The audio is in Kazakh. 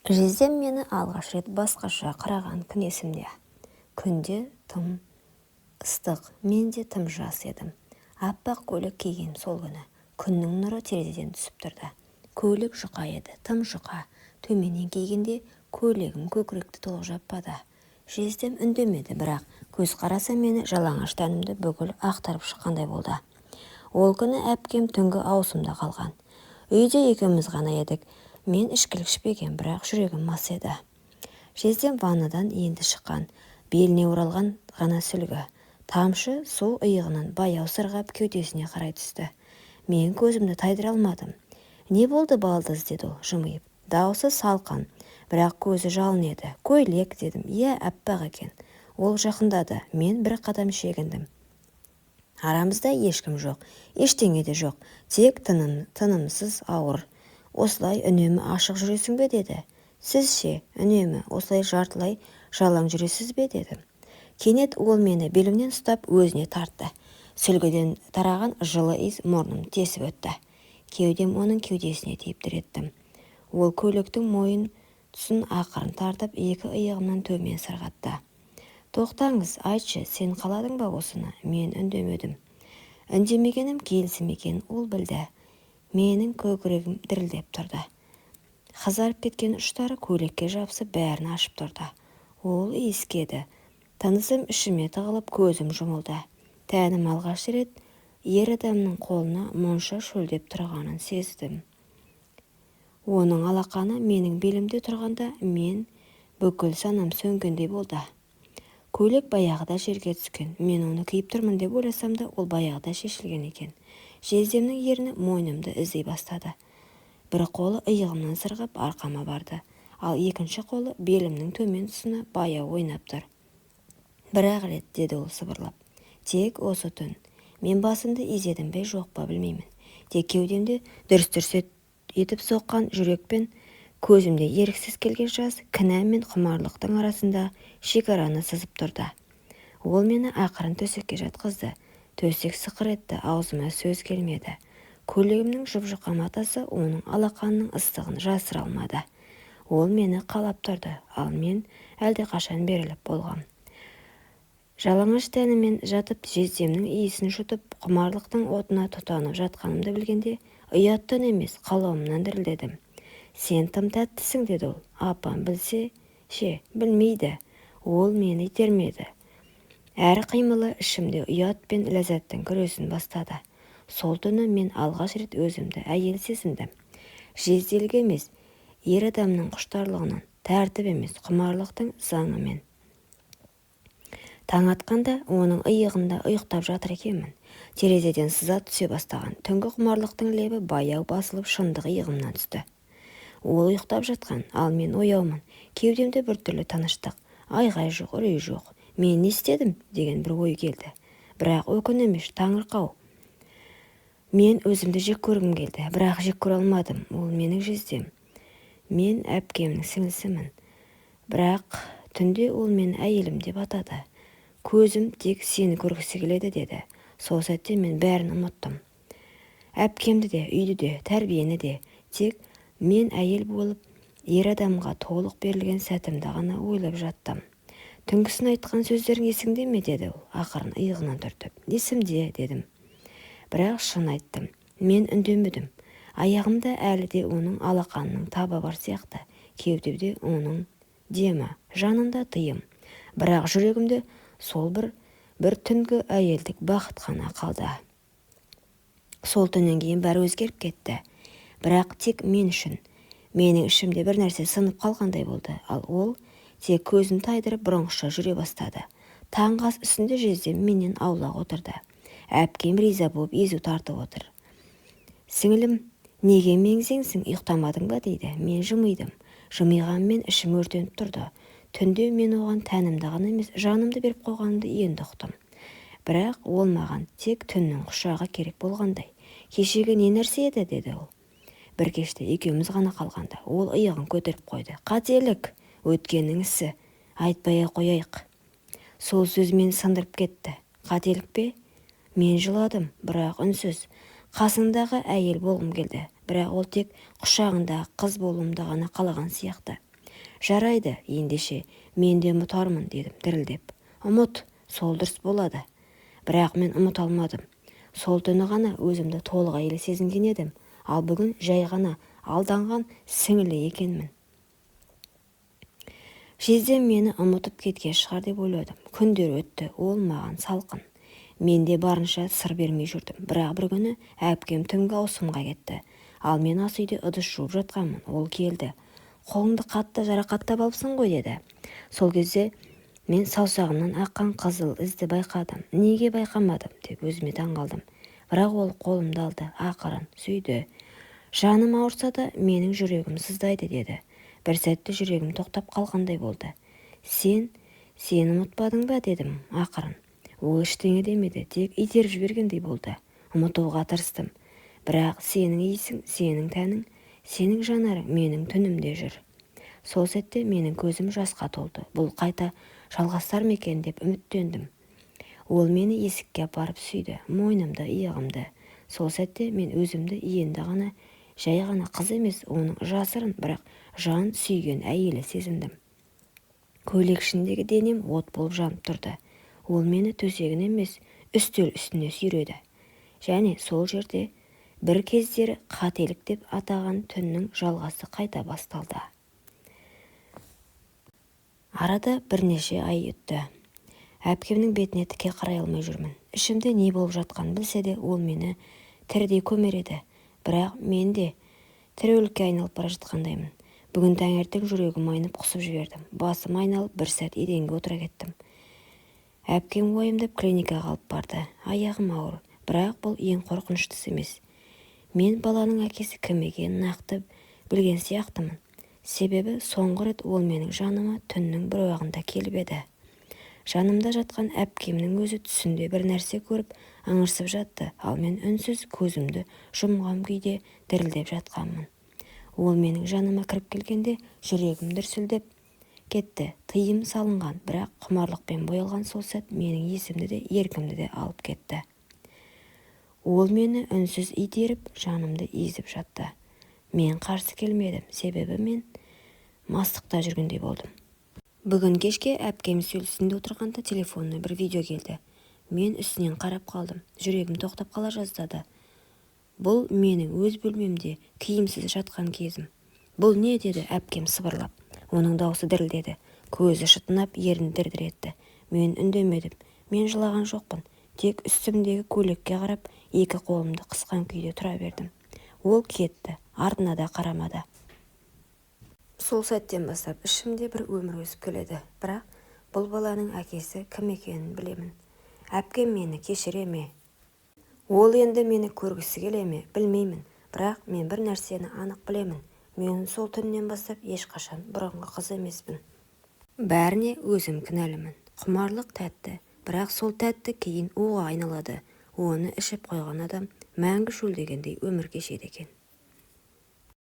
Жездем мені алғаш рет басқаша қараған күн есімде. Күн де тым ыстық, мен де тым жас едім. Аппақ көйлек кигем сол күні. Күннің нұры терезеден түсіп тұрды. Көйлек жұқа еді, тым жұқа. Төменнен кигенде көйлегім көкіректі толық жаппады. Жездем үндемеді, бірақ көзқарасы мені, жалаңаш тәнімді бүкіл ақтарып шыққандай болды. Ол күні әпкем түнгі ауысымда қалған. Үйде екеуміз ғана едік. Мен ішкілік ішпегем, бірақ жүрегім мас еді. Жездем ваннадан енді шыққан. Беліне оралған ғана сүлгі. Тамшы су иығынан баяу сырғап, кеудесіне қарай түсті. Мен көзімді тайдыра алмадым. «Не болды, балдыз?» – деді ол жымиып. Даусы салқын, бірақ көзі жалын еді. «Көйлек», – дедім. «Иә, аппақ екен». Ол жақындады. Мен бір қадам шегіндім. Арамызда ешкім жоқ, ештеңе де жоқ, тек тыным, тынымсыз ауыр. «Осылай үнемі ашық жүресің бе?» – деді. «Сіз ше, үнемі осылай жартылай жалаң жүресіз бе?» – дедім. Кенет ол мені белімнен ұстап, өзіне тартты. Сүлгіден тараған жылы иіс мұрнымды тесіп өтті. Кеудем оның кеудесіне тиіп дір еттім. Ол көйлектің мойын тұсын ақырын тартып, екі иығымнан төмен сырғатты. «Тоқтаңыз, айтшы, сен қаладың ба осыны?» Мен үндемедім. Үндемегенім келісім екенін ол білді. Менің көкірегім дірілдеп тұрды. Қызарып кеткен ұштары көйлекке жабысып, бәрін ашып тұрды. Ол иіскеді. Тынысым ішіме тығылып, көзім жұмылды. Тәнім алғаш рет ер адамның қолына мұнша шөлдеп тұрғанын сездім. Оның алақаны менің белімде тұрғанда, мен бүкіл санам сөнгендей болды. Көйлек баяғыда жерге түскен. Мен оны киіп тұрмын деп ойласам да, ол баяғыда шешілген екен. Жездемнің ерні мойнымды іздей бастады. Бір қолы иығымнан сырғып, арқама барды, ал екінші қолы белімнің төмен тұсына баяу ойнап тұр. «Бір-ақ рет», – деді ол сыбырлап. «Тек осы түн». Мен басымды изедім бе, жоқ па, білмеймін. Тек кеудемде дүрс-дүрс етіп соққан жүрек пен көзімде еріксіз келген жас кінә мен құмарлықтың арасында шекараны сызып тұрды. Ол мені ақырын төсекке жатқызды. Төсек сықыр етті, аузыма сөз келмеді. Көйлегімнің жұп-жұқа матасы оның алақанының ыстығын жасыра алмады. Ол мені қалап тұрды, ал мен әлдеқашан беріліп болғам. Жалаңаш тәнімен жатып, жездемнің иісін жұтып, құмарлықтың отына тұтанып жатқанымды білгенде, ұяттан емес, қалауымнан дірілдедім. «Сен тым тәттісің», – деді ол. «Апам білсе ше?» Білмейді. Ол мені итермеді. Әр қимылы ішімде ұят пен ләззаттың күресін бастады. Сол түні мен алғаш рет өзімді әйел сезіндім. Жезделік емес, ер адамның құштарлығынан, тәртіп емес, құмарлықтың заңымен. Таң атқанда оның иығында ұйықтап жатыр екенмін. Терезеден сызат түсе бастаған. Түнгі құмарлықтың лебі баяу басылып, шындық иығымнан түсті. Ол ұйықтап жатқан, ал мен ояумын. Кеудемде біртүрлі тыныштық. Айғай жоқ, үрей жоқ. «Мен не істедім?» деген бір ой келді, бірақ өкініш, таңырқау. Мен өзімді жек көргім келді, бірақ жек көре алмадым. Ол менің жездем, мен әпкемнің сіңлісімін. Бірақ түнде ол мені әйелім деп атады. «Көзім тек сені көргісі келеді», – деді. Сол сәтте мен бәрін ұмыттым: әпкемді де, үйді де, тәрбиені де. Тек мен әйел болып, ер адамға толық берілген сәтімді ғана ойлап жаттым. «Түнкісін айтқан сөздерің есіңде ме?» – деді ол ақырын иығынан түртіп. «Есімде», – дедім. Бірақ шын айттым. Мен үндемедім. Аяғымда әлі де оның алақанының табы бар сияқты. Кеудемде оның демі, жанымда тыйым. Бірақ жүрегімде сол бір түнгі әйелдік бақыт қана қалды. Сол түннен кейін бәрі өзгеріп кетті. Бірақ тек мен үшін. Менің ішімде бір нәрсе сынып қалғандай болды. Ал ол тек көзін тайдырып, бұрынғыша жүре бастады. Таңғы ас үстінде жездем менен аулақ отырды. Әпкем риза болып, езу тартып отыр. «Сіңілім, неге мең-зеңсің, ұйықтамадың ба?» – дейді. Мен жымидым. Жымиғанмен ішім өртеніп тұрды. Түнде мен оған тәнімді ғана емес, жанымды беріп қойғанымды енді ұқтым. Бірақ ол маған тек түннің құшағы керек болғандай. «Кешегі не нәрсе еді?» – деді ол бір кеште, екеуміз ғана қалғанда. Ол иығын көтеріп қойды. «Қателік. Өткеннің ісі. Айтпай-ақ қояйық». Сол сөз мені сындырып кетті. «Қателік пе?» Мен жыладым, бірақ үнсіз. Қасындағы әйел болғым келді, бірақ ол тек құшағындағы қыз болуымды ғана қалаған сияқты. Жарайды, ендеше, мен де ұмытармын, дедім дірілдеп. Ұмыт, сол дұрыс болады. Бірақ мен ұмыта алмадым. Сол түні ғана өзімді толық әйел сезінген едім, ал бүгін жай ғана алданған сіңілі екенмін. Жездем мені ұмытып кеткен шығар деп ойладым. Күндер өтті, ол маған салқын. Мен де барынша сыр бермей жүрдім. Бірақ бір күні әпкем түнгі ауысымға кетті. Ал мен ас үйде ыдыс жуып жатқанмын. Ол келді. Қолыңды қатты жарақаттап алыпсың ғой, деді. Сол кезде мен саусағымнан аққан қызыл ізді байқадым. Неге байқамадым деп өзіме таң қалдым. Бірақ ол қолымды алды, ақырын сүйді. Жаным ауырса да, менің жүрегім сыздайды, деді. Бір сәтте жүрегім тоқтап қалғандай болды. Сен, сен ұмытпадың ба, дедім ақырын. Ол ештеңе демеді, тек итеріп жібергендей болды. Ұмытуға тырыстым. Бірақ сенің иісің, сенің тәнің, сенің жанарың менің түнімде жүр. Сол сәтте менің көзім жасқа толды. Бұл қайта жалғасар ма екен деп үміттендім. Ол мені есікке апарып сүйді, мойнымды, иығымды. Сол сәтте мен өзімді енді ғана жай ғана қыз емес, оның жасырын, бірақ жан сүйген әйелі сезіндім. Көйлек ішіндегі денем от болып жанып тұрды. Ол мені төсегіне емес, үстел үстіне сүйреді. Және сол жерде бір кездері қателік деп атаған түннің жалғасы қайта басталды. Арада бірнеше ай өтті. Әпкемнің бетіне тіке қарай алмай жүрмін. Ішімде не болып жатқанын білсе де, ол мені тірідей көмер еді. Бірақ мен де тірі өлікке айналып бара жатқандаймын. Бүгін таңертең жүрегім айнып құсып жібердім. Басым айналып бір сәт еденге отыра кеттім. Әпкем уайымдап клиникаға алып барды. Аяғым ауыр, бірақ бұл ең қорқыныштысы емес. Мен баланың әкесі кім екенін нақты білген сияқтымын. Себебі соңғы рет ол менің жаныма түннің бір уағында келіп еді. Жанымда жатқан әпкемнің өзі түсінде бір нәрсе көріп ыңырсып жатты, ал мен үнсіз көзімді жұмған күйде дірілдеп жатқанмын. Ол менің жаныма кіріп келгенде жүрегім дүрсілдеп кетті. Тыйым салынған, бірақ құмарлықпен боялған сол сәт менің есімді де, еркімді де алып кетті. Ол мені үнсіз итеріп, жанымды езіп жатты. Мен қарсы келмедім, себебі мен мастықта жүргендей болдым. Бүгін кешке әпкем үстел үстінде отырғанда телефонына бір видео келді. Мен үстінен қарап қалдым. Жүрегім тоқтап қала жаздады. Бұл менің өз бөлмемде киімсіз жатқан кезім. Бұл не, деді әпкем сыбырлап. Оның даусы дірілдеді. Көзі шытынап, ерні дір-дір етті. Мен үндемедім. Мен жылаған жоқпын. Тек үстімдегі көйлекке қарап, екі қолымды қысқан күйде тұра бердім. Ол кетті, артына да қарамады. Сол сәттен бастап ішімде бір өмір өсіп келеді. Бірақ бұл баланың әкесі кім екенін білемін. Әпкем мені кешіре ме? Ол енді мені көргісі келе ме? Білмеймін. Бірақ мен бір нәрсені анық білемін. Мен сол түннен бастап ешқашан бұрынғы қыз емеспін. Бәріне өзім кінәлімін. Құмарлық тәтті, бірақ сол тәтті кейін уға айналады. Оны ішіп қойған адам мәңгі шөлдегендей өмір кешеді екен.